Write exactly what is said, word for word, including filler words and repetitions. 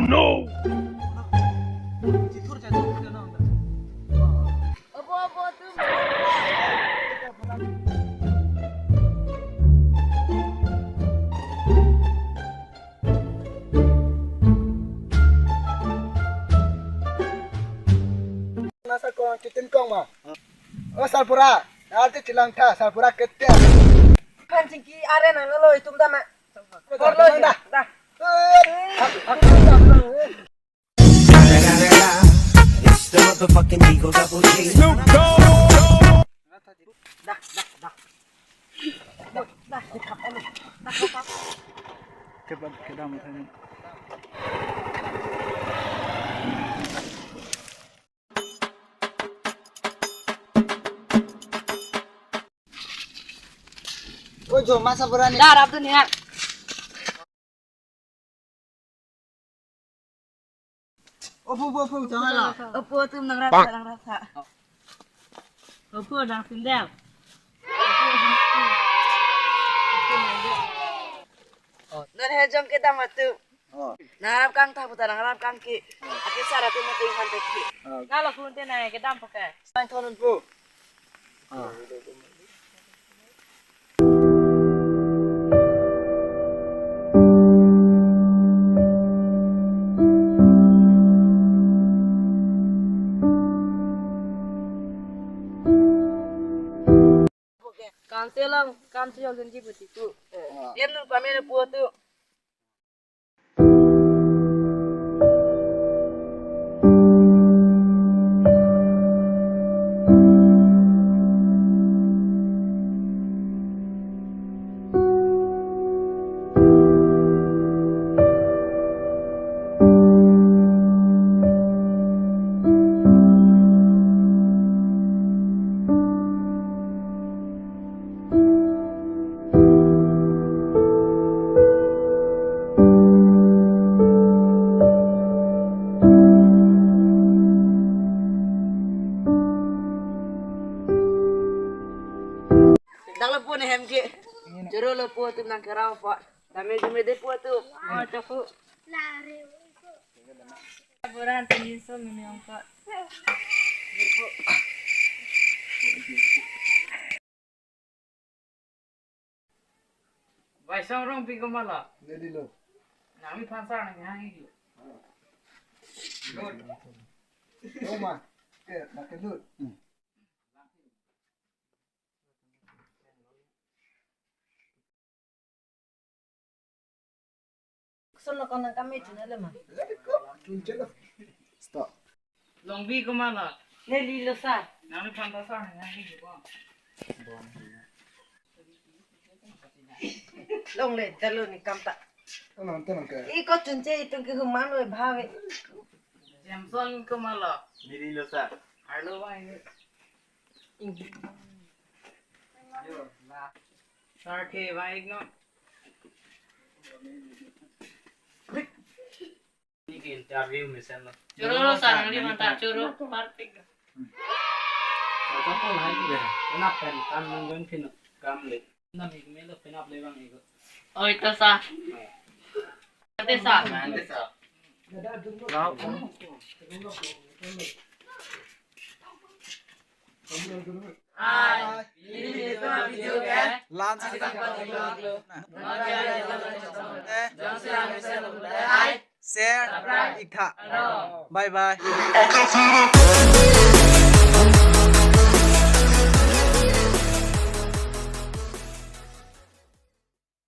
No! Nasa kong kitin kong ma. O Sarpura, nanti chilang tha, Sarpura kete. Kan chingki are nang lo itum dama. Korlo da. Da. It's the motherfucking Eagle Double G. Snoop Dogg. Da, da, da. Da, da, da. Kedam, kedam. Ko jo masa berani. Da, rap tu niat. Opu, opu, opu, jangan lah. Opu, atum nang rap, nang rap. Opu, nang sindel. Oh, non hejong kedam atum. Oh. Nang rap kang tha puta nang rap kang ke. Ake sara tu mati han tek ke. Oh. Nalo kun te nang kedam pakai. Main thon pu. Oh. Kanse lang, kanse yang senji putiku. Oh. Yan lu pamela pu tu. Dak lo pu ne hem ke. Choro lo pu atum nang kerau po. Dame jume de pu atum. Oh, chaku. Boran tini so mimi ongko. Vaisong rong pi ko ma lo. Neli lo. Nang mi phan sa nang hang ik lo. Lo ma. Ke, na ke lut. Son lo kong nang kami chuna le ma. Chun chelo. Stop. Longbi ko ma lo. Neli lo sa. Nang ni phan ta sa nang ni ko. Longle, dalo ni kam ta. Anang tenang ke. Iko chunche itum ke human we bhave. Jameson ko ma lo. Neli lo sa. Arlo wa ini. Yo, la. Sar ke wa ik no. Ini ke interview mesen lo. Choro lo sarang di manta choro partik. Kamu naik ya. Kenapa kan nang jon pin kam le. Nam ik me lo pin ap le bang ik. Oi to sa. Ate sa. Ate sa. Hai, ini video ke. Lunch kita. Jongsi lang mesen lo. Hai. Share, subscribe, ik tha. Hello. Bye bye.